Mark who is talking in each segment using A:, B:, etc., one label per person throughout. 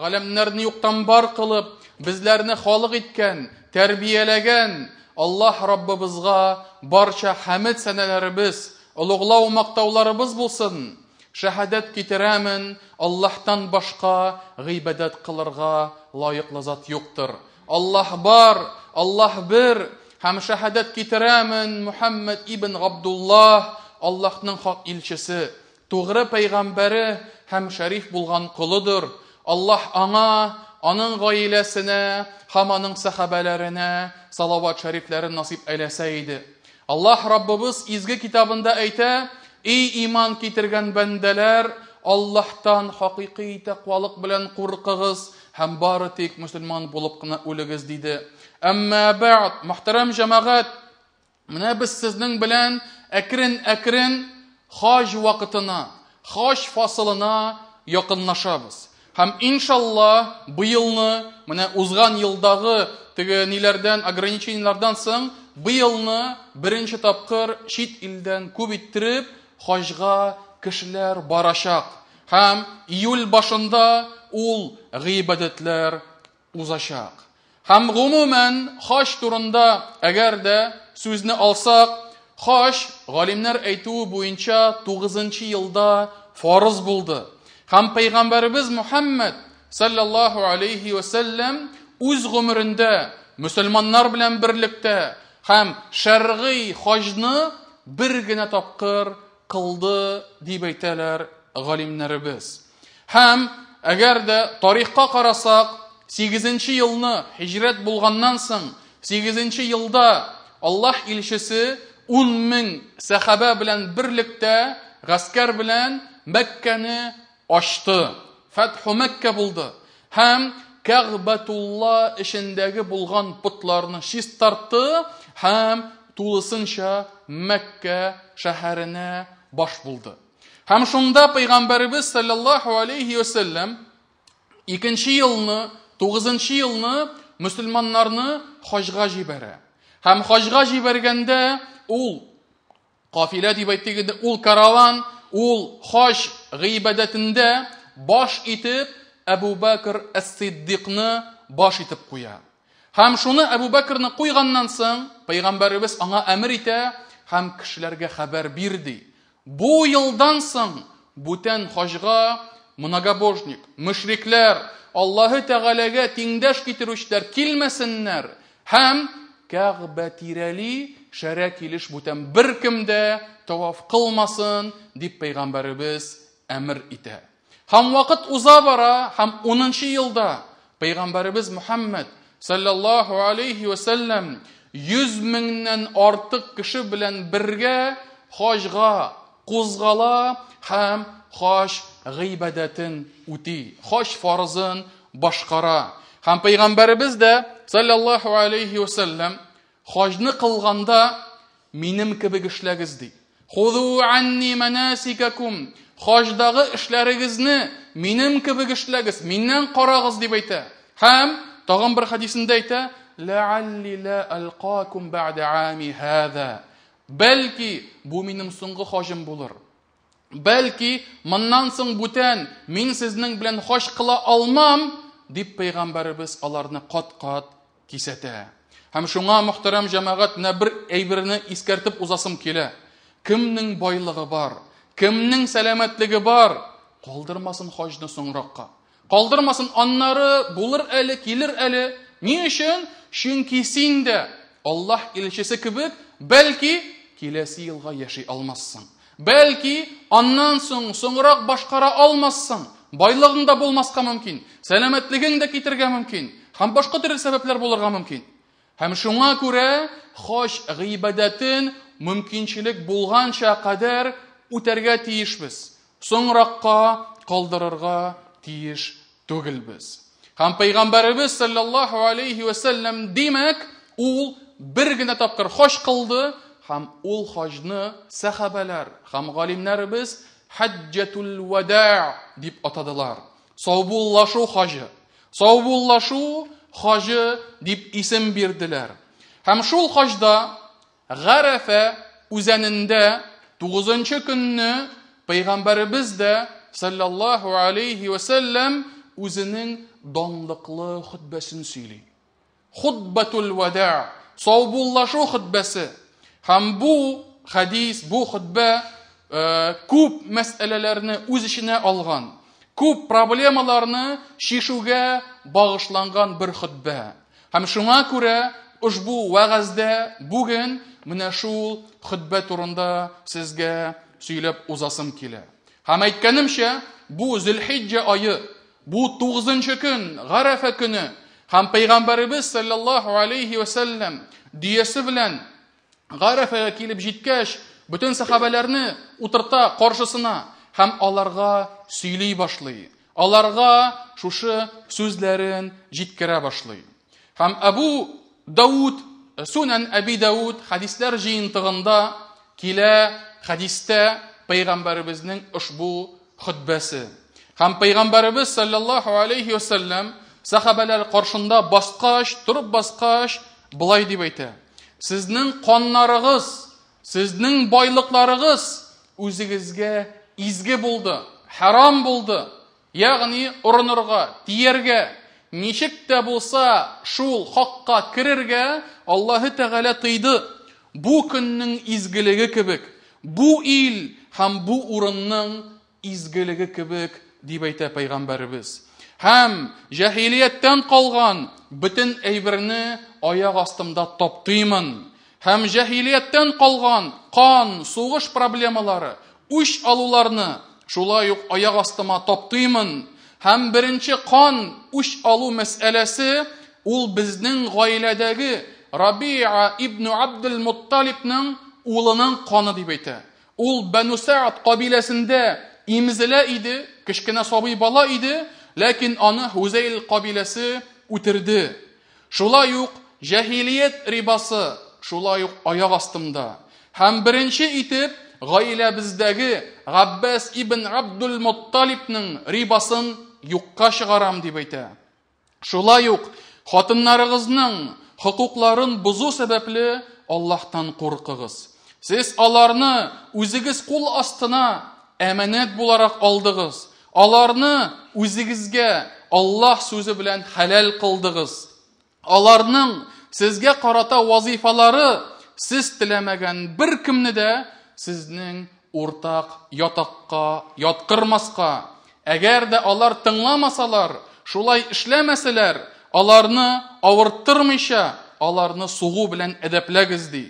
A: Галәмнәрне юктан бар кылып, безләрне халык иткән, тәрбияләгән Аллаһ Раббыбызга барча хәмед сәнәләребез, олуглау мактауларыбыз булсын. Шәһадәт китерәмен, Аллаһтан башка гыйбадәт кылырга лаеклы зат юктыр. Аллаһ бар, Аллаһ бер, һәм шәһадәт китерәмен, Мухаммад ибн Габдуллаһ, Аллаһның хак илчесе, тугры пәйгамбәре һәм шәриф булган колыдыр. Аллаһ аңа, аның гаиләсенә һәм аның сәхабәләренә салават шәрифләрен насыйп әйләсә иде. Аллаһ Раббыбыз изге китабында әйтә: "Эй иман китергән бәндәләр, Аллаһтан хакыйкый тәкъвалык белән куркыгыз һәм бары тик мөселман булып кына үлегез", диде. Әмма бәгъд, мөхтәрәм җәмәгать, менә без сезнең белән әкрен-әкрен хаҗ вакытына, хаҗ фасылына якынлашабыз. Һәм иншалла быелны, менә узган елдагы теге ниләрдән, ограничениеләрдән соң, быелны беренче тапкыр чит илдән күп иттереп хаҗга кешеләр барачак. Һәм июль башында ул гыйбадәтләр узачак. Һәм гомумән хаҗ турында әгәр дә сүзне алсак, хаҗ галимнәр әйтүе буенча 9 елда фарыз булды. Һәм пәйгамбәребез Мухаммад саллаллаһу алейхи ва сәлләм үз гомерендә мөселманнар белән берлектә һәм шәргый хаҗны бер генә тапкыр кылды дип әйтәләр галимнәребез. Һәм әгәр дә тарихка карасак, 8 елны һиҗрәт булганнан соң, 8 елда Аллаһ илчесе 10 мең сәхабә белән берлектә гаскәр белән Мәккәне ачты. Фәтху Мәккә булды. Һәм Кәгъбәтулла эчендәге булган потларны чистартты һәм тулысынча Мәккә шәһәренә баш булды. Һәм шунда Пәйгамбәребез саллаллаһу алейхи ва сәлләм икенче елны, 9 елны мөселманнарны хаҗга җибәрә. Һәм хаҗга җибәргәндә ул кафилә дип әйтик инде, ул караван, ул хаҗ гыйбадәтендә баш итеп Әбу Бәкр әс-Сиддикны баш итеп куя. Һәм шуны Әбу Бәкрне куйганнан соң Пәйгамбәребез аңа әмер итә һәм кешеләргә хәбәр бир ди. Бу елдан соң бүтән хаҗга многобожник, мөшрикләр, Аллаһы Тәгаләгә тиңдәш китерүчеләр килмәсеннәр һәм Кәгъбә тирәли шәрә килеш бүтән беркем дә таваф кылмасын, дип Пәйгамбәребез әмер итә. Һәм вакыт уза бара, һәм 10 елда Пәйгамбәребез Мухаммад саллаллаһу алейхи ва сәлләм 100 меңнән артык кеше белән бергә хаҗга кузгала һәм хаҗ гыйбадәтен үти, хаҗ фарызын башкара. Һәм Пәйгамбәребез дә саллаллаһу алейхи ва сәлләм хаҗны кылганда минем кебек эшләгез ди. Худу анни манасикакум. Хаҗдагы эшләрегезне минем кебек эшләгез, миннән карагыз дип әйтә. Һәм тагын бер хадисендә әйтә: Ләалли ла алқакум бәгъдә ами һаза. Бәлки бу минем соңгы хаҗым булыр. Бәлки моннан соң бүтән мин сезнең белән хаҗ кыла алмам, дип пәйгамбәребез аларны кат-кат кисәтә. Һәм шуңа, мөхтәрәм җәмәгать, менә бер әйберне искәртеп узасым килә. Кемнең байлыгы бар, кемнең сәламәтлеге бар, калдырмасын хаҗны соңракка. Калдырмасын, аннары булыр әле, килер әле. Ни өчен? Чөнки син дә Аллаһ илчесе кебек, бәлки киләсе елга яши алмассың. Бәлки аннан соң соңрак башкара алмассың. Байлыгың да булмаска мөмкин, сәламәтлегең дә китергә мөмкин, һәм башка төрле сәбәпләр булырга мөмкин. Һәм шуңа күрә хаҗ гыйбадәтен мөмкинчелек булганча кадәр үтәргә тиешбез. Соңракка калдырырга тиеш түгелбез. Һәм Пәйгамбәребез саллаллаһу алейхи ва сәлләм, димәк, ул бер генә тапкыр хаҗ кылды, һәм ул хаҗны сәхабәләр һәм галимнәребез хаҗҗатул вада дип атадылар. Саубуллашу хаҗы. Саубуллашу хаҗы дип исем бирделәр. Һәм шул хаҗда Гарәфә үзәнендә 9 көнне Пәйгамбәребез дә саллаллаһу алейхи ва сәлләм үзенең данлыклы хөтбәсен сөйли. Хутбатул вада, саубуллашу хөтбәсе. Һәм бу хәдис, бу хөтбә күп мәсьәләләрне үз эченә алган, күп проблемаларны чишүгә багышланган бер хөтбә. Һәм шуңа күрә ошбу вәгазьдә бүген менә шул хөтбә турында сезгә сөйләп узасым килә. Һәм әйткәнемчә, бу Зөлхиҗҗә ае, бу 9 көн, Гарәфә көне, һәм Пәйгамбәребез саллаллаһу алейхи ва сәлләм дөясе белән Гарәфәгә килеп җиткәч, бөтен сахабәләрне утырта каршысына һәм аларга сөйли башлый. Аларга шушы сүзләрен җиткерә башлый. Һәм Әбу Дауд, Сунан Әби Дауд хәдисләр җыентыгында килә хәдистә Пәйгамбәребезнең ошбу хөтбәсе. Һәм Пәйгамбәребез саллаллаһу алейхи ва сәлләм сахабәләр каршында баскач, торып баскач, былай дип әйтә: Сезнең каннарыгыз, сезнең байлыкларыгыз үзегезгә изге булды, харам булды. Ягъни орынырга, тияргә, ничек тә булса шул хакка керергә Аллаһы Тәгалә тыйды. Бу көннең изгелеге кебек, бу ил һәм бу урынның изгелеге кебек дип әйтә Пәйгамбәребез. Һәм җәһилияттән калган бөтен әйберне аяк астымда таптыймын. Һәм җәһилияттән калган кан, сугыш проблемалары, үч алуларны шулай ук аяк астыма таптыймын. Һәм беренче кан, үч алу мәсьәләсе ул безнең гаиләдәге Рабиа ибн Абдул Мутталибның улының каны дип әйтә. Ул Бану Саад кабиләсендә имзелә иде, кечкенә сабый бала иде, ләкин аны Хузейл кабиләсе үтерде. Шулай ук җәһилият рибасы шулай ук аяк астымда. Һәм беренче итеп гаиләбездәге Габбас ибн Абдул Мутталибның рибасын юкка чыгарам дип әйтә. Шулай ук хатыннарыгызның хокукларын бозу сәбәпле Аллаһтан куркыгыз. Сез аларны үзегез кул астына әманәт буларак алдыгыз. Аларны үзегезгә Аллаһ сүзе белән хәләл кылдыгыз. Аларның сезгә карата вазифалары сез теләмәгән бер кемне дә сезнең уртак ятакка яткырмаска. Әгәр дә алар тыңламасалар, шулай эшләмәсәләр, аларны авырттырмыйча, аларны сугу белән әдәпләгез ди.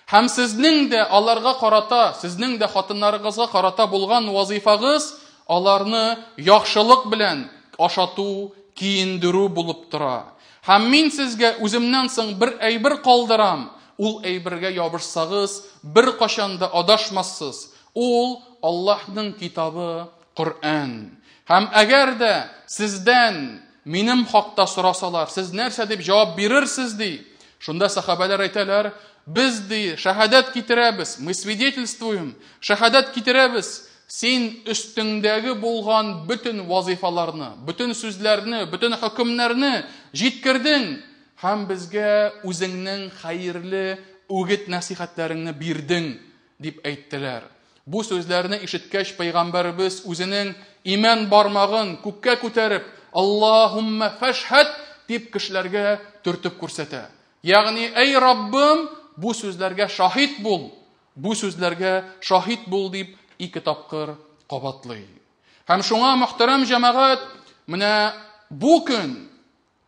A: Һәм сезнең дә аларга карата, сезнең дә хатыннарыгызга карата булган вазифагыз аларны яхшылык белән ашату, киендерү булып тора. Һәм мин сезгә үземнән соң бер әйбер калдырам. Ул әйбергә ябышсагыз, бер кашан да адашмассыз. Ул Аллаһның китабы Коръән. Һәм әгәр дә сездән минем хакта сорасалар, сез нәрсә дип җавап бирерсез ди? Шунда сахабәләр әйтәләр: без ди шәһадәт китерәбез, мы свидетельствуем, шәһадәт китерәбез. Син өстеңдәге булган бөтен вазифаларны, бөтен сүзләрне, бөтен хөкемнәрне җиткердең һәм безгә үзеңнең хәерле үгет нәсихәтләреңне бирдең дип әйттеләр. Бу сүзләрне ишеткәч, Пәйгамбәребез үзенең имән бармагын күккә күтәреп, Аллаһумма фәшһәд дип кешеләргә төртеп күрсәтә. Ягъни, әй Раббым, бу сүзләргә шаһит бул, бу сүзләргә шаһит бул дип ике тапкыр кабатлый. Һәм шуңа, мөхтәрәм җәмәгать, менә бу көн,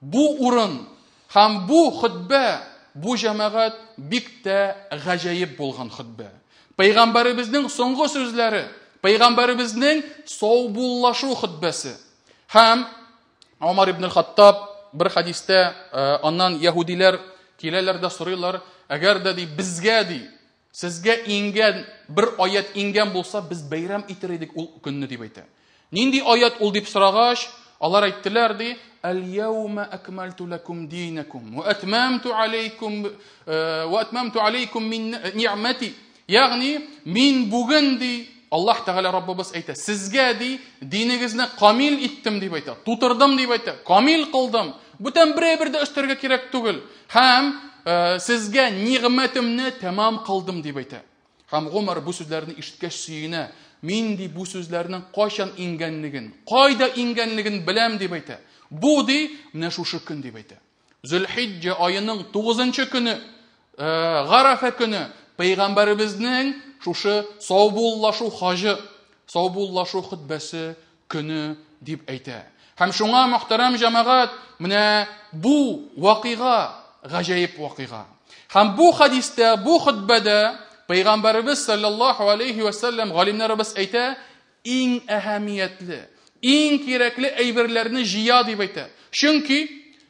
A: бу урын һәм бу хөтбә, бу җәмәгать бик тә гаҗәеп булган хөтбә. Пәйгамбәребезнең соңгы сүзләре, Пәйгамбәребезнең саубуллашу хөтбәсе. Һәм Умар ибн Хаттаб бер хәдистә аннан яһүдиләр киләләр дә сорыйлар, әгәр дә ди безгә ди, сезгә иңгән бер аят иңгән булса, без бәйрәм итер идек ул көнне дип әйтә. Нинди аят ул дип сорагач, алар әйттеләр ди, Әл-яума акмальту лакум динакум ва атмамту алейкум ва атмамту алейкум мин ни'мати. Ягъни мин бүген ди Аллаһ Тәгалә Раббыбыз әйтә, сезгә ди динегезне камил иттем дип әйтә, тутырдым дип әйтә, камил кылдым. Бүтән берәй-бер дә өстәргә кирәк түгел. Һәм сезгә нигъмәтемне тәмам кылдым дип әйтә. Һәм Гомар бу сүзләрне ишеткәч сөенә. Мин ди бу сүзләрнең кайчан иңгәнлеген, кайда иңгәнлеген беләм дип әйтә. Бу ди менә шушы көн дип әйтә. Зөлхиҗҗә аеның 9 көне, Гарафә көне пәйгамбәребезнең шушы саубуллашу хаҗы, саубуллашу хөтбәсе көне дип әйтә. Һәм шуңа, мөхтәрәм җәмәгать, менә бу вакыйга гаҗәеп вакыйга. Һәм бу хадистә, бу хөтбәдә пәйгамбәребез саллаллаһу алейхи ва саллям, галимнәребез әйтә, иң әһәмиятле, иң кирәкле әйберләрне җыя дип әйтә. Чөнки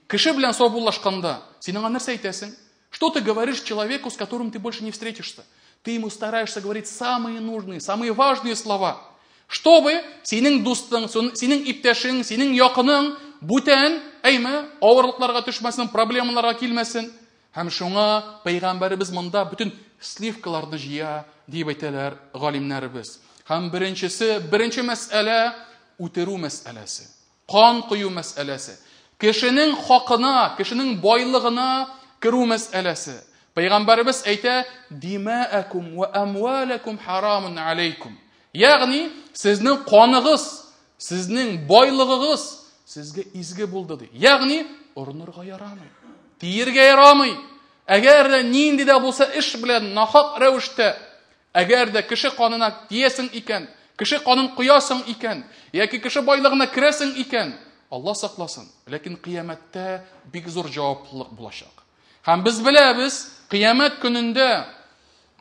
A: кеше белән саубуллашканда син аңа нәрсә әйтәсең? Что ты говоришь человеку, с которым ты больше не встретишься? Ты ему стараешься говорить самые нужные, самые важные слова. Чтобы синең дустың, синең иптәшең, синең якының бүтән, әйме, авырлыкларга төшмәсен, проблемаларга килмәсен. Һәм шуңа пәйгамбәребез монда бөтен сливкаларны җыя, дип әйтәләр галимнәребез. Һәм беренчесе, беренче мәсьәлә үтерү мәсьәләсе, кан кою мәсьәләсе. Кешенең хакына, кешенең байлыгына керү мәсьәләсе. Пәйгамбәребез әйтә: "Димаакум ва амвалакум харамун алейкум". Ягъни, сезнең каныгыз, сезнең байлыгыгыз сезгә изге булды ди. Ягъни, орынырга ярамый, тиергә ярамый. Әгәр дә нинди дә булса эш белән нахак рәвештә, әгәр дә кеше канына тиясең икән, кеше канын коясың икән, яки кеше байлыгына керәсең икән, Алла сакласын, ләкин кыямәттә бик зур җаваплылык булачак. Һәм без беләбез, кыямәт көнендә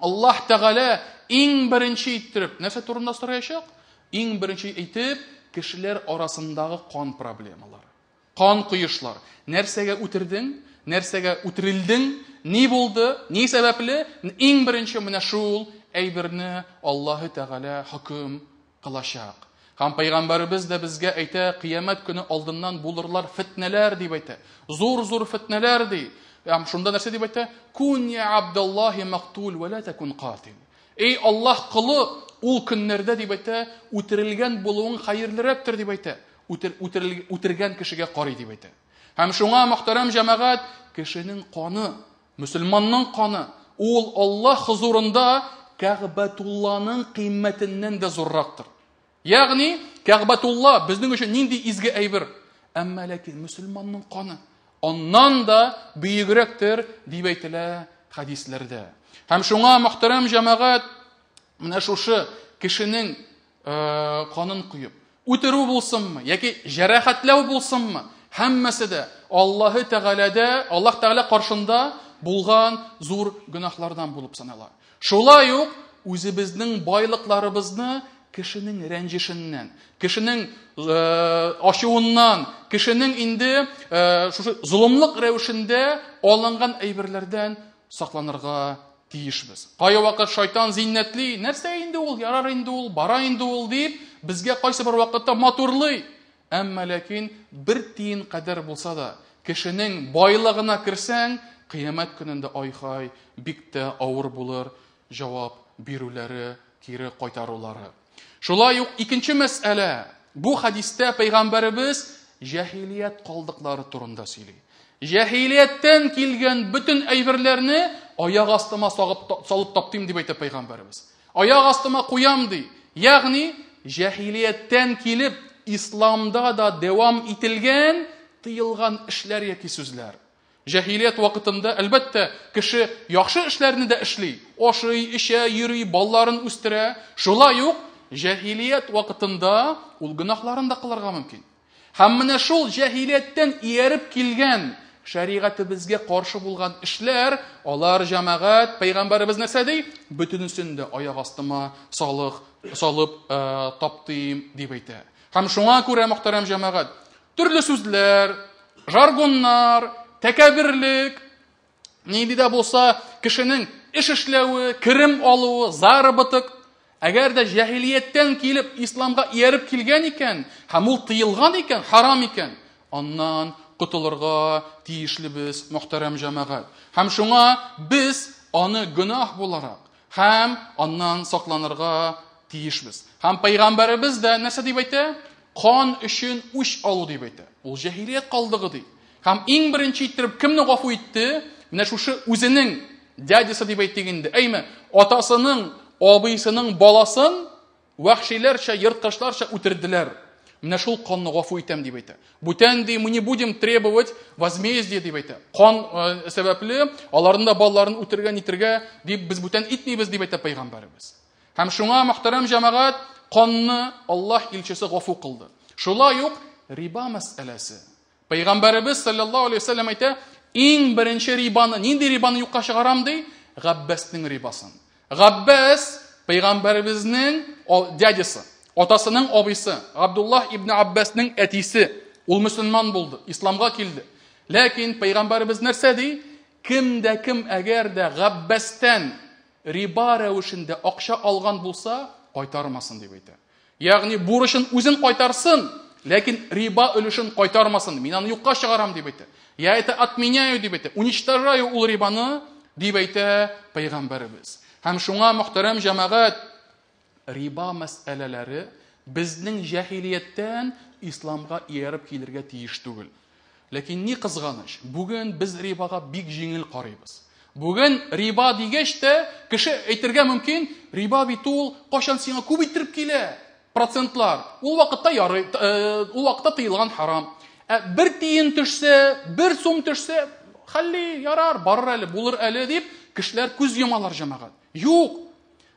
A: Аллаһ Тәгалә иң беренче иттереп нәрсә турында сораячак? Иң беренче итеп кешеләр арасындагы кан проблемалары, кан коешлар. Нәрсәгә үтердең, нәрсәгә үтерелдең, ни булды, ни сәбәпле? Иң беренче менә шул әйберне Аллаһ Тәгалә хөкем кылачак. Һәм пәйгамбәребез дә безгә әйтә, кыямәт көне алдыннан булырлар фитнәләр дип әйтә. Зур-зур фитнәләр ди. Һәм шунда нәрсә дип әйтә? Кун я Абдуллаһи мактул ва ла такун катил. Эй Аллаһ колы, ул көннәрдә дип әйтә, үтерелгән булуың хәерлерәктер дип әйтә. Үтергән кешегә карый дип әйтә. Һәм шуңа, мөхтәрәм җәмәгать, кешенең каны, мөселманның каны, ул Аллаһ хозурында Кәгъбәтулланың кыйммәтеннән дә зуррактыр. Ягъни, Кәгъбәтулла безнең өчен нинди изге әйбер. Әмма ләкин мөселманның каны аннан да бөегрәктер дип әйтелә хәдисләрдә. Һәм шуңа, мөхтәрәм җәмәгать, менә шушы кешенең канын коеп, үтерү булсынмы яки җәрәхәтләү булсынмы, һәммәсе дә Аллаһы Тәгаләдә, Аллаһ Тәгалә каршында булган зур гөнаһлардан булып санала. Шулай ук үзебезнең байлыкларыбызны кешенең рәнҗешеннән, кешенең ачуыннан, кешенең инде шушы золымлык рәвешендә алынган әйберләрдән сакланырга тиешбез. Кайвакыт шайтан зиннәтли, нәрсә инде ул, ярар инде ул, бара инде ул дип, безгә кайсы бер вакытта матурлый. Әмма ләкин бер тиен кадәр булса да, кешенең байлыгына керсәң, кыямәт көнендә ай-хай, бик тә авыр булыр җавап бирүләре, кире кайтарулары. Шулай ук икенче мәсьәлә, бу хадистә пәйгамбәребез җәһилият калдыклары турында сөйли. Җәһилияттән килгән бөтен әйберләрне аяк астыма салып таптыйм дип әйтә пәйгамбәребез. Аяк астыма куям ди. Ягъни җәһилияттән килеп исламда да дәвам ителгән тыелган эшләр яки сүзләр. Җәһилият вакытында, әлбәттә, кеше яхшы эшләрне дә эшли. Ашый, эчә, йөри, балаларын үстерә. Шулай ук җәһилият вакытында ул гөнаһларын да кылырга мөмкин. Һәм менә шул җәһилияттән ияреп килгән шәригатебезгә каршы булган эшләр, алар җәмәгать, пәйгамбәребез нәрсә ди? Бөтенесен дә аяк астыма салып таптыйм дип әйтә. Һәм шуңа күрә, мөхтәрәм җәмәгать, төрле сүзләр, жаргоннар, тәкәбберлек, нинди дә булса кешенең эш эшләве, керем алуы, заработок, әгәр дә җәһилияттән килеп исламга ияреп килгән икән, һәм ул тыелган икән, харам икән, аннан котылырга тиешлебез, мөхтәрәм җәмәгать. Һәм шуңа без аны гөнаһ буларак һәм аннан сакланырга тиешбез. Һәм пәйгамбәребез дә нәрсә дип әйтә? Кан өчен үч алу дип әйтә. Ул җәһилият калдыгы ди. Һәм иң беренче иттереп кемне гафу итте? Менә шушы үзенең дядясы дип әйтик инде. Әйме, атасының, абыйсының баласын Вәхшиләрчә, ерткычларча үтерделәр. Менә шул канны гафу итәм дип әйтә. Бүтән ди, мы не будем требовать возмездия дип әйтә. Кан сәбәпле аларның да балаларын үтергән итергә дип без бүтән итмибез дип әйтә пәйгамбәребез. Һәм шуңа мөхтәрәм җәмәгать канны Аллаһ илчесе гафу кылды. Шулай ук риба мәсьәләсе. Пәйгамбәребез саллаллаһу алейһи вәсәлләм әйтә, иң беренче рибаны, нинди рибаны юкка чыгарам ди? Габбаснең рибасын. Габбас пәйгамбәребезнең дядясы, атасының абыйсы, Абдуллаһ ибн Аббасның әтисе. Ул мөселман булды, исламга килде. Ләкин пәйгамбәребез нәрсә ди? Кем дә кем әгәр дә Габбастан риба рәвешендә акча алган булса, кайтармасын дип әйтә. Ягъни бурычын үзен кайтарсын, ләкин риба өлешен кайтармасын. Мин аны юкка чыгарам дип әйтә. Я это отменяю дип әйтә. Уничтожаю ул рибаны дип әйтә пәйгамбәребез. Һәм шуңа мөхтәрәм җәмәгать риба мәсьәләләре безнең җәһилияттән исламга ияреп килергә тиеш түгел. Ләкин ни кызганыч, бүген без рибага бик җиңел карыйбыз. Бүген риба дигәч тә, кеше әйтергә мөмкин, риба бит ул кайчан сиңа күп иттереп килә, процентлар. Ул вакытта ярый, ул вакытта тыелган харам. Ә бер тиен төшсә, бер сум төшсә, хәлли, ярар, барыр әле, булыр әле дип, кешеләр күз йомалар җәмәгать. Юк.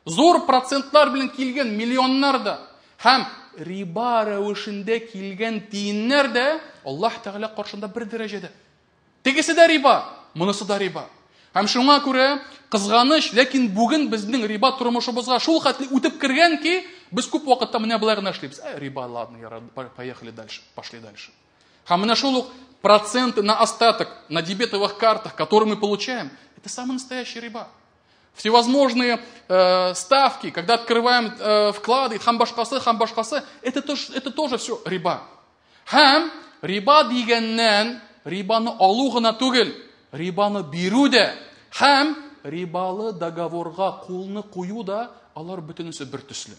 A: Зур процентлар белән килгән миллионнар да һәм риба рәвешендә килгән тиеннәр дә Аллаһ Тәгалә каршында бер дәрәҗәдә. Тегесе дә риба, монысы да риба. Һәм шуңа күрә кызганыч, ләкин бүген безнең риба тормышыбызга шул хәтле үтеп кергән ки, без күп вакытта менә болай гына эшлибез. Ә, риба, ладно, ярар, поехали дальше, пошли дальше. Һәм менә шул ук проценты на остаток, на дебетовых картах, которые мы получаем, это самый настоящий риба. Всевозможные ставки, когда открываем вклады, һәм башкасы, һәм башкасы, это тоже все риба. Һәм риба дигәннән рибаны алу гына түгел, рибаны бирү дә һәм рибалы договорга кулны кую да алар бөтенесе бер төсле.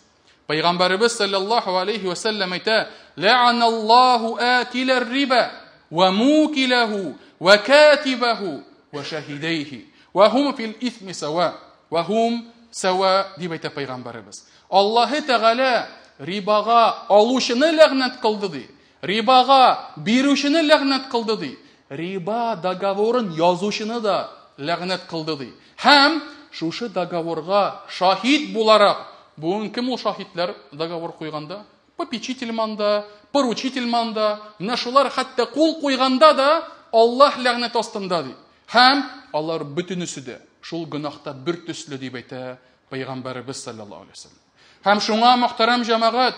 A: Пәйгамбәребез саллаллаһу алейхи ва саллям әйтә: "Лә'аналлаһу акилар риба ва мукилаху ва катибаху ва шахидайхи ва хум фил исми сава ва хум сава" дип әйтә пәйгамбәребез. Аллаһы Тәгалә рибага алучыны ләгънәт кылды ди. Рибага бирүчене ләгънәт кылды ди. Риба договорын язучыны да ләгънәт кылды ди. Һәм шушы договорга шаһит буларак, бүген кем ул шаһитләр договор куйганда? Попечитель манда, поручитель манда, менә шулар хәтта кул куйганда да Аллаһ ләгънәт астында ди. Һәм алар бөтенесе дә шул гөнаһта бер төсле дип әйтә пәйгамбәребез саллаллаһу алейһи вәсәлләм. Һәм шуңа мөхтәрәм җәмәгать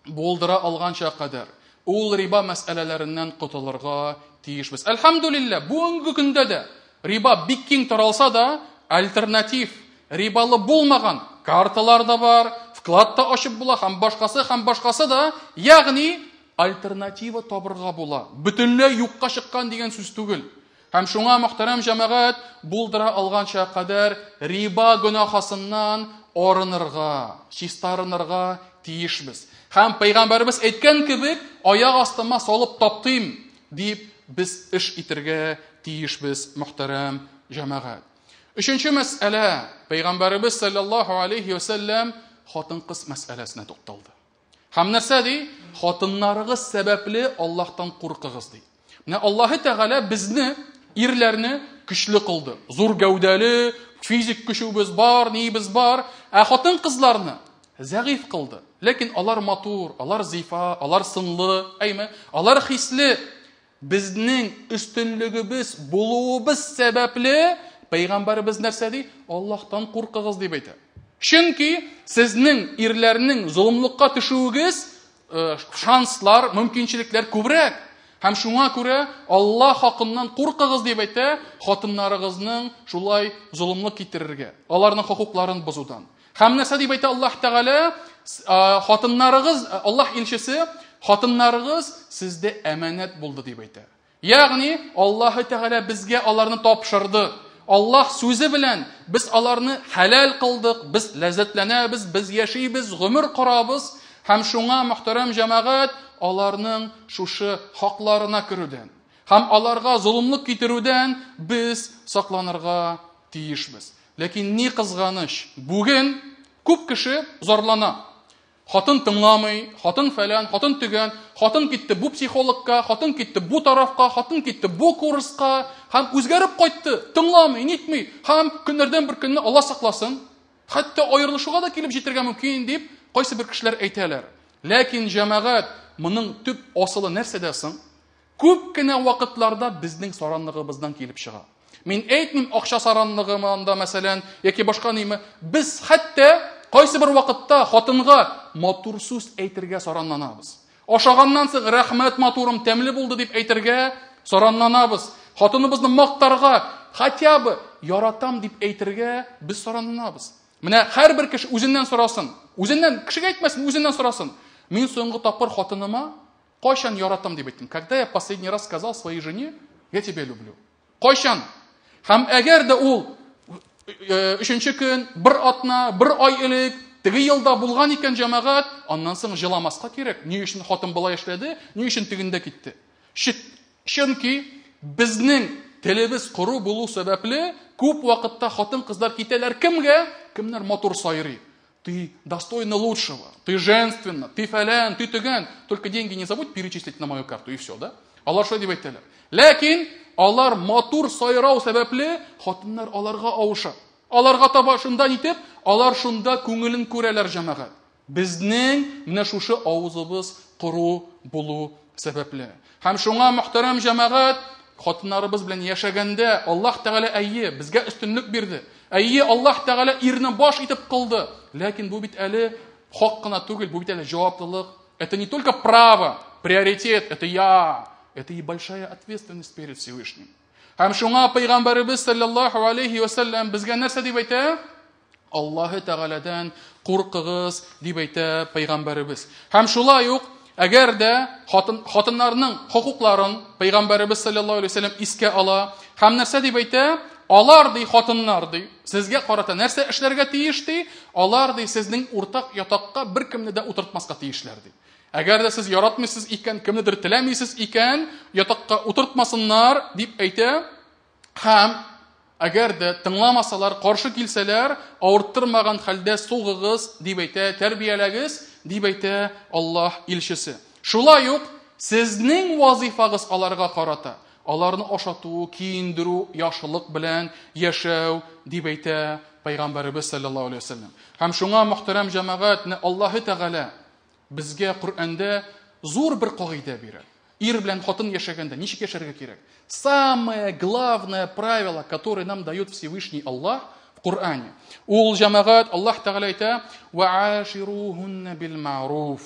A: булдыра алганча кадәр ул риба мәсьәләләреннән котылырга тиешбез. Әлхәмдүлилләһ, бүгенге көндә дә риба бик киң таралса да, альтернатив рибалы булмаган карталар да бар, вклад та ачып була һәм башкасы һәм башкасы да, ягъни альтернатива табырга була. Бөтенләй юкка чыккан дигән сүз түгел. Һәм шуңа мөхтәрәм җәмәгать булдыра алганча кадәр риба гөнаһасыннан арынырга, чистарынырга тиешбез. Һәм пәйгамбәребез әйткән кебек, аяк астыма салып таптыйм дип без эш итергә тиешбез, мөхтәрәм җәмәгать. Өченче мәсьәлә, пәйгамбәребез саллаллаһу алейхи ва сәлләм хатын-кыз мәсьәләсенә тукталды. Һәм нәрсә ди? Хатыннарыгыз сәбәпле Аллаһтан куркыгыз ди. Менә Аллаһы Тәгалә безне, ирләрне көчле кылды. Зур гәүдәле, физик көчебез бар, ниебез бар, ә хатын-кызларны зәгыйфь кылды. Ләкин алар матур, алар зифа, алар сынлы, әйме? Алар хисле. Безнең өстенлегебез булуыбыз сәбәпле пәйгамбәребез нәрсә ди? Аллаһтан куркыгыз дип әйтә. Чөнки сезнең ирләрнең золымлыкка төшүегез шанслар, мөмкинчелекләр күбрәк. Һәм шуңа күрә Аллаһ хакыннан куркыгыз дип әйтә, хатыннарыгызның шулай золымлык китерергә, аларның хокукларын бозудан. Һәм нәрсә дип әйтә Аллаһ Тәгалә? Хатыннарыгыз, Аллаһ илчесе, хатыннарыгыз сездә әманәт булды дип әйтә. Ягъни Аллаһ Тәгалә безгә аларны тапшырды. Аллаһ сүзе белән без аларны хәләл кылдык, без ләззәтләнәбез, без яшибез, гомер корабыз. Һәм шуңа мөхтәрәм җәмәгать аларның шушы хакларына керүдән һәм аларга золымлык китерүдән без сакланырга тиешбез. Ләкин ни кызганыч, бүген күп кеше зарлана. Хатын тыңламый, хатын фәлән, хатын төгән, хатын китте бу психологка, хатын китте бу тарафка, хатын китте бу курска, һәм үзгәреп кайтты, тыңламый, нитми, һәм көннәрдән бер көнне Алла сакласын, хәтта аерылышуга да килеп җитәргә мөмкин дип кайсы бер кешеләр әйтәләр. Ләкин җәмәгать, моның төп асылы нәрсәдә соң? Күп кенә вакытларда безнең саранлыгыбыздан килеп чыга. Мин әйтмим акча саранлыгы анда, мәсәлән, яки башка ниме. Без хәтта кайсы бер вакытта хатынга матур сүз әйтергә саранланабыз. Ашаганнан соң рәхмәт матурым, тәмле булды дип әйтергә саранланабыз. Хатыныбызны мактарга, хотя бы яратам дип әйтергә без саранланабыз. Менә һәрбер кеше үзеннән сорасын. Үзеннән, кешегә әйтмәсен, үзеннән сорасын. Мин соңгы тапкыр хатыныма кайчан яратам дип әйттем? Когда я последний раз сказал своей жене, я тебя люблю? Кайчан? Һәм әгәр дә ул өченче көн, бер атна, бер ай элек, теге елда булган икән җәмәгать, аннан соң җыламаска кирәк. Ни өчен хатын болай эшләде, ни өчен тегендә китте? Чөнки безнең телебез коры булу сәбәпле, күп вакытта хатын-кызлар китәләр кемгә? Кемнәр матур сайрый. Ты достойна лучшего, ты женственна, ты фәлән, ты төгән. Только деньги не забудь перечислить на мою карту, и все, да? Алар шулай дип әйтәләр. Ләкин алар матур сайрау сәбәпле, хатыннар аларга авыша. Аларга таба шунда нитеп, алар шунда күңелен күрәләр җәмәгать. Безнең менә шушы авызыбыз коры булу сәбәпле. Һәм шуңа мөхтәрәм җәмәгать, хатыннарыбыз белән яшәгәндә Аллаһ Тәгалә әйе, безгә өстенлек бирде. Әйе, Аллаһ Тәгалә ирне баш итеп кылды. Ләкин бу бит әле хак кына түгел, бу бит әле җаваплылык. Это не только право, приоритет, это я. Это и большая ответственность перед Всевышним. Һәм шуңа Пәйгамбәребез саллаллаһу алейхи ва саллям безгә нәрсә дип әйтә? Аллаһы Тәгаләдән куркыгыз дип әйтә Пәйгамбәребез. Һәм шулай ук әгәр дә хатыннарның хокукларын Пәйгамбәребез саллаллаһу алейхи ва саллям искә ала, һәм нәрсә дип әйтә? Алар ди, хатыннар ди, сезгә карата нәрсә эшләргә тиеш ди? Алар ди, сезнең уртак ятакка беркемне дә утыртмаска тиешләр ди. Әгәр дә сез яратмыйсыз икән, кемнедер теләмисез икән, ятакка утыртмасыннар дип әйтә. Һәм әгәр дә тыңламасалар, каршы килсәләр, авырттырмаган хәлдә сугыгыз дип әйтә, тәрбияләгез дип әйтә Аллаһ илчесе. Шулай ук сезнең вазифагыз аларга карата, аларны ашату, киендерү, яхшылык белән яшәү дип әйтә Пәйгамбәребез саллаллаһу алейһи ва саллям. Һәм шуңа мөхтәрәм җәмәгать, Аллаһы Тәгалә безгә Коръәндә зур бер кагыйдә бирә. Ир белән хатын яшәгәндә ничек яшәргә кирәк? Самое главное правило, которое нам дает Всевышний Аллах в Коране. Ул җәмәгать Аллаһ Тәгалә әйтә: "Вааширухунна бил маъруф".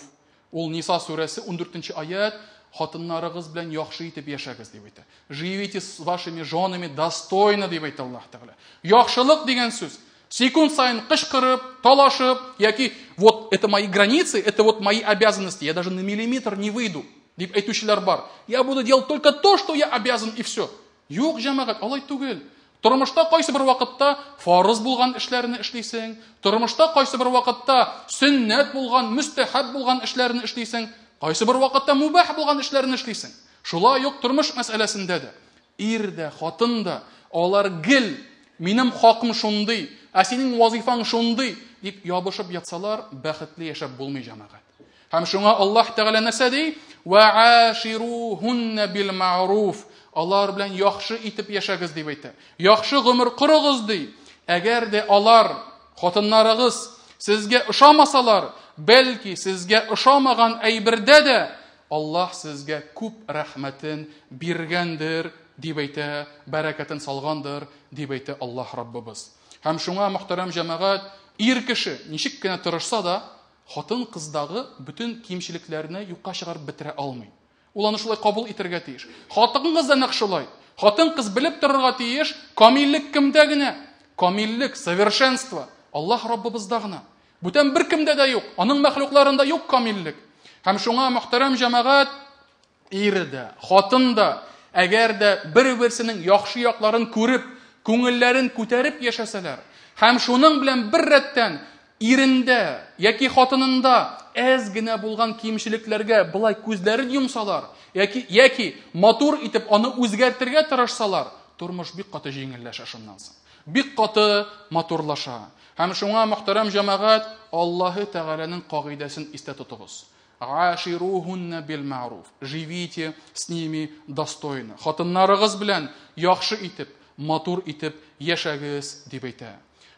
A: Ул Ниса сүрәсе 14 аят, хатыннарыгыз белән яхшы итеп яшәгез дип әйтә. Живите с вашими женами достойно дип әйтә Аллаһ Тәгалә. Яхшылык дигән сүз секунд сайын кычкырып, талашып, яки вот это мои границы, это вот мои обязанности, я даже на миллиметр не выйду дип әйтүчеләр бар. Я буду делать только то, что я обязан, и все. Юк, җәмәгать, алай түгел. Тормышта кайсы бер вакытта фарыз булган эшләрне эшлисең, тормышта кайсы бер вакытта сөннәт булган, мөстәхәб булган эшләрне эшлисең, кайсы бер вакытта мубах булган эшләрне эшлисең. Шулай ук тормыш мәсьәләсендә дә ир дә, хатын да алар гел минем хакым шундый, ә синең вазифаң шундый дип ябышып ятсалар, бәхетле яшәп булмый җәмәгать. Һәм шуңа Аллаһ Тәгалә нәрсә ди? Вааширухунна бил маъруф. Алар белән яхшы итеп яшәгез дип әйтә. Яхшы гомер корыгыз ди. Әгәр дә алар, хатыннарыгыз сезгә ошамасалар, бәлки сезгә ошамаган әйбердә дә Аллаһ сезгә күп рәхмәтен биргәндер дип әйтә, бәрәкәтен салгандыр дип әйтә Аллаһ Раббыбыз. Һәм шуңа мөхтәрәм җәмәгать, ир кеше ничек кенә тырышса да, хатын кыздагы бөтен кимчелекләрне юкка чыгарып бетерә алмый. Ул аны шулай кабул итәргә тиеш. Хатын кыз да нәкъ шулай. Хатын кыз белеп торырга тиеш, камиллек кемдә генә? Камиллек, совершенство Аллаһ Раббыбызда гына. Бүтән бер кемдә дә юк. Аның мәхлукларында юк камиллек. Һәм шуңа мөхтәрәм җәмәгать, ир дә, хатын да, әгәр дә бер-берсенең яхшы якларын күреп, күңелләрен күтәреп яшәсәләр, һәм шуның белән бер рәттән ирендә яки хатынында әз генә булган кимчелекләргә былай күзләрен йомсалар, яки матур итеп аны үзгәртергә тырышсалар, тормыш бик каты җиңелләшә шуннан соң. Бик каты матурлаша. Һәм шуңа, мөхтәрәм җәмәгать, Аллаһы Тәгаләнең кагыйдәсен истә тотыгыз. Аширухунна бил маруф. Живите с ними достойно. Хатыннарыгыз белән яхшы итеп, матур итеп яшәгез, дип әйтә.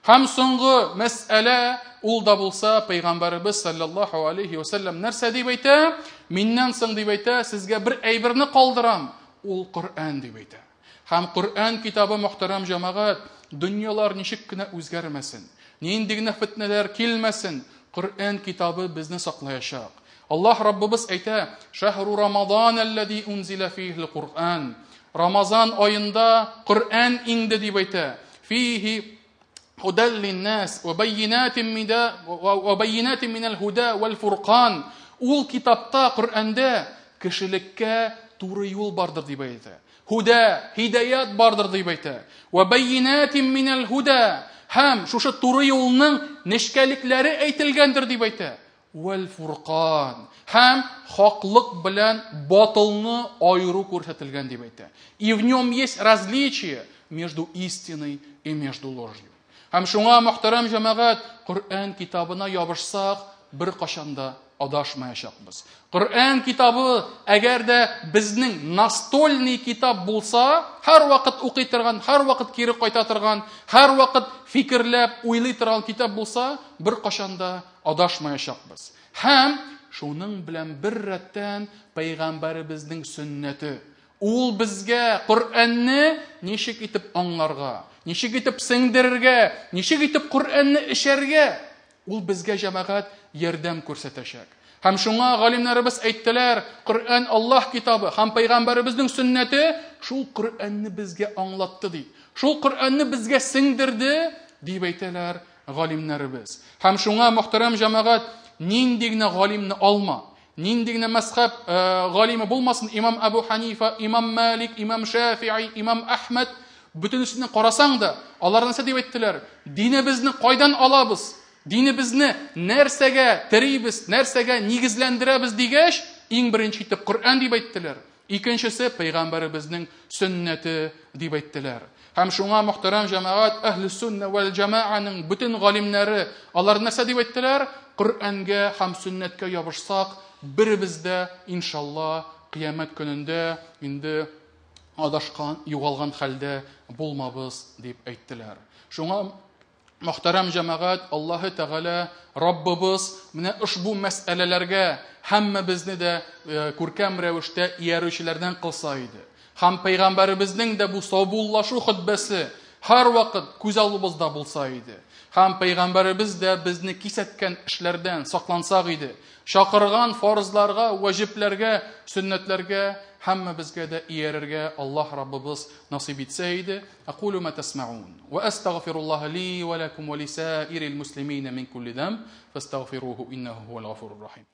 A: Һәм соңгы мәсьәлә, ул да булса, Пәйгамбәребез саллаллаһу алейхи ва саллям нәрсә дип әйтә? Миннән соң дип әйтә, сезгә бер әйберне калдырам, ул Коръән дип әйтә. Һәм Коръән китабы, мөхтәрәм җәмәгать, дөньялар ничек кенә үзгәрмәсен, нинди генә фетнәләр килмәсен, Коръән китабы безне саклаячак. Аллаһ Раббыбыз әйтә: "Шәһру Рамадан аллази унзила фихил Куръан". Рамазан аенда Коръән иңде дип әйтә. Фихи худал линнас ва байинатин мида ва байинатин минал худа вал фуркан. Ул китапта, Коръәндә кешелеккә туры юл бардыр дип әйтә. Худа, һидаят бардыр дип әйтә. Ва байинатин минал худа. Һәм шушы туры юлның нечкәлекләре әйтелгәндер дип әйтә. Вәл фуркан. Һәм хаклык белән батылны айыру күрсәтелгән дип әйтә. И в нем есть различие между истиной и между ложью. Һәм шуңа, мөхтәрәм җәмәгать, Коръән китабына ябышсак, бер кашан да адашмаячакбыз. Коръән китабы, әгәр дә безнең настольный китап булса, һәр вакыт укый торган, һәр вакыт кире кайта торган, һәр вакыт фикерләп уйлый торган китап булса, бер кашан да адашмаячакбыз. Һәм шуның белән бер рәттән пәйгамбәребезнең сөннәте. Ул безгә Коръәнне ничек итеп аңларга, ничек итеп сеңдерергә, ничек итеп Коръәнне эчәргә, ул безгә, җәмәгать, ярдәм күрсәтәчәк. Һәм шуңа галимнәребез әйттеләр, Коръән Аллаһ китабы һәм пәйгамбәребезнең сөннәте шул Коръәнне безгә аңлатты ди. Шул Коръәнне безгә сеңдерде дип әйтәләр галимнәребез. Һәм шуңа, мөхтәрәм җәмәгать, нинди генә галимне алма, нинди генә мәзхәб галиме булмасын, имам Абу Ханифа, имам Малик, имам Шафии, имам Әхмәд, бөтенесенә карасаң да, алар нәрсә дип әйттеләр? Динебезне кайдан алабыз? Динебезне нәрсәгә терибез, нәрсәгә нигезләндерәбез дигәч, иң беренче итеп Коръән дип әйттеләр. Икенчесе пәйгамбәребезнең сөннәте дип әйттеләр. Һәм шуңа, мөхтәрәм җәмәгать, әһле сөннә вәл җәмәгәнең бөтен галимнәре алар нәрсә дип әйттеләр? Коръәнгә һәм сөннәткә ябышсак, беребез дә иншалла кыямәт көнендә инде адашкан, югалган хәлдә булмабыз дип әйттеләр. Шуңа, мөхтәрәм җәмәгать, Аллаһы Тәгалә Раббыбыз менә ошбу мәсьәләләргә һәммәбезне дә күркәм рәвештә иярүчеләрдән кылса иде. Һәм пәйгамбәребезнең дә бу саубуллашу хөтбәсе һәрвакыт күз алдыбызда булса иде. Һәм пәйгамбәребез дә безне кисәткән эшләрдән саклансак иде. Чакырган фарызларга, ваҗибләргә, сөннәтләргә һәммәбезгә дә иярергә Аллаһ Раббыбыз насыйп итсә иде. أقول ما تسمعون وأستغفر الله لي ولكم ولسائر المسلمين من كل ذنب فاستغفروه إنه هو الغفور الرحيم.